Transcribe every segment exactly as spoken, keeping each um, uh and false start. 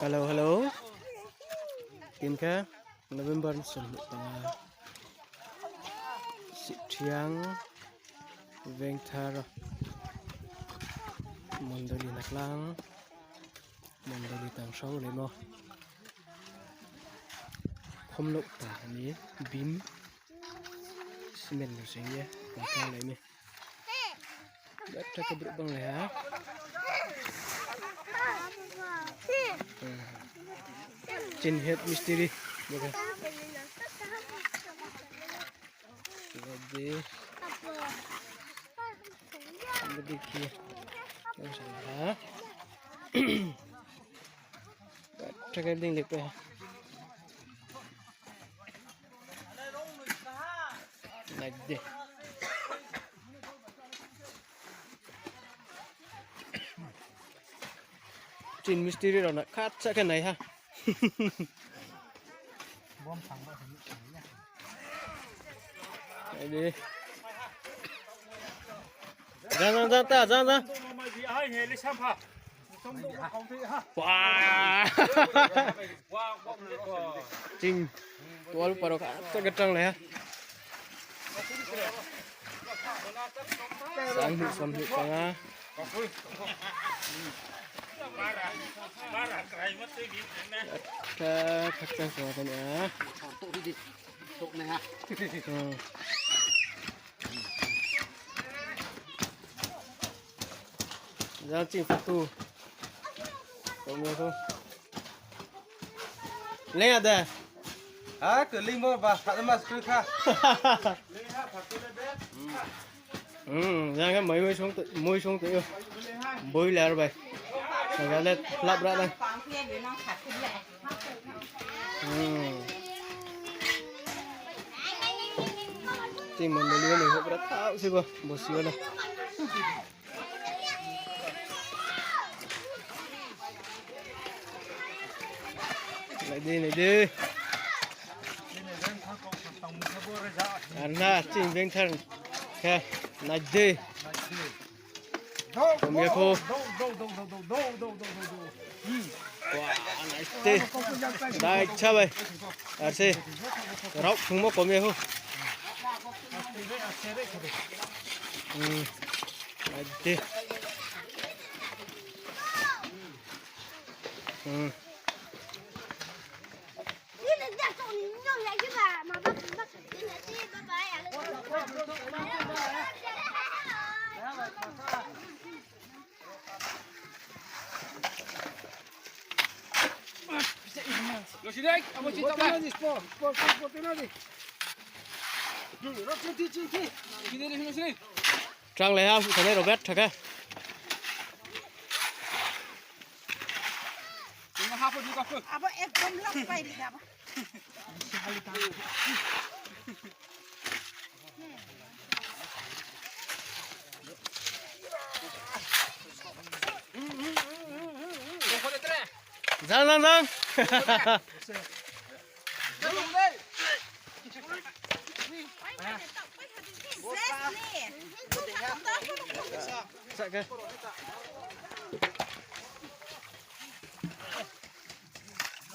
Hello, hello. Tini khe November ni sum tanga. Sithiang Vengthar mondoli naklang, mondoli tangsong rimo. Khomlok ta ni bim. Cement no sing ye, tangkang lai ni. Betha khe brouh bang lai ha. Chini head mistiri. Bokhe. Bodi. Bodi khe. Bang sa ha. Betha khe ding le pe. Nai di. Chini mistiri rao na khatsa khe nai ha. Nai di. Jang, jang, jang, ta, jang, jang. Wah. Ching. Tual parok khatsa khe tang lai ha. Sang hnuh sam hnuh tang ha. Kha, khakchang sa tang ha. Hmm. Jang ching photo. Kom ya ko. Leng ya de. Ha, ke ling mo ba, pha ma skui kha. Hmm, jang khe moi, moi song te, moi song te yo. Boiler bai. Saga le lap ra na. Hmm. Chini mondoli ni houhgra thaoh se bo, bosi yo na. Nai di, nai di. Ar na, chini Vengthar khe, nai di. Kom ya kho. Wah, nai di. Dai cha bai. Ar se. Rao thungmo kom ya kho. Hmm. Nai di. Hmm. Tang lai ha, sanai Robert thaka. Abo ekdom last pai ri abo. Jang, jang, jang.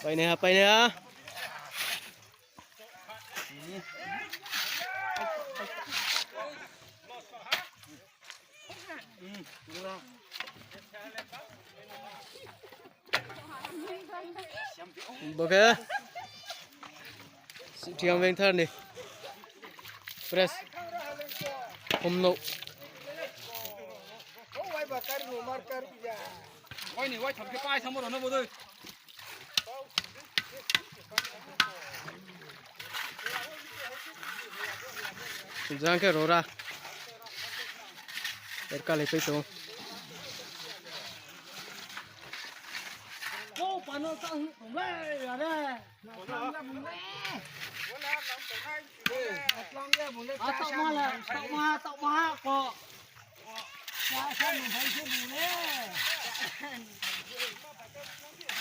Pai nai ha, pai nai ha. Bo khe Sithiang Vengthar ni press. Khomlok. Wai ni wai tham khe pai samo rao no bo dei. Jang khe rora. Er kali pai tong.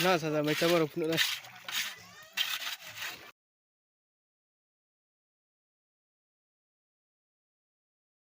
Na, sa, sa, mai tamo rao phnuh nai.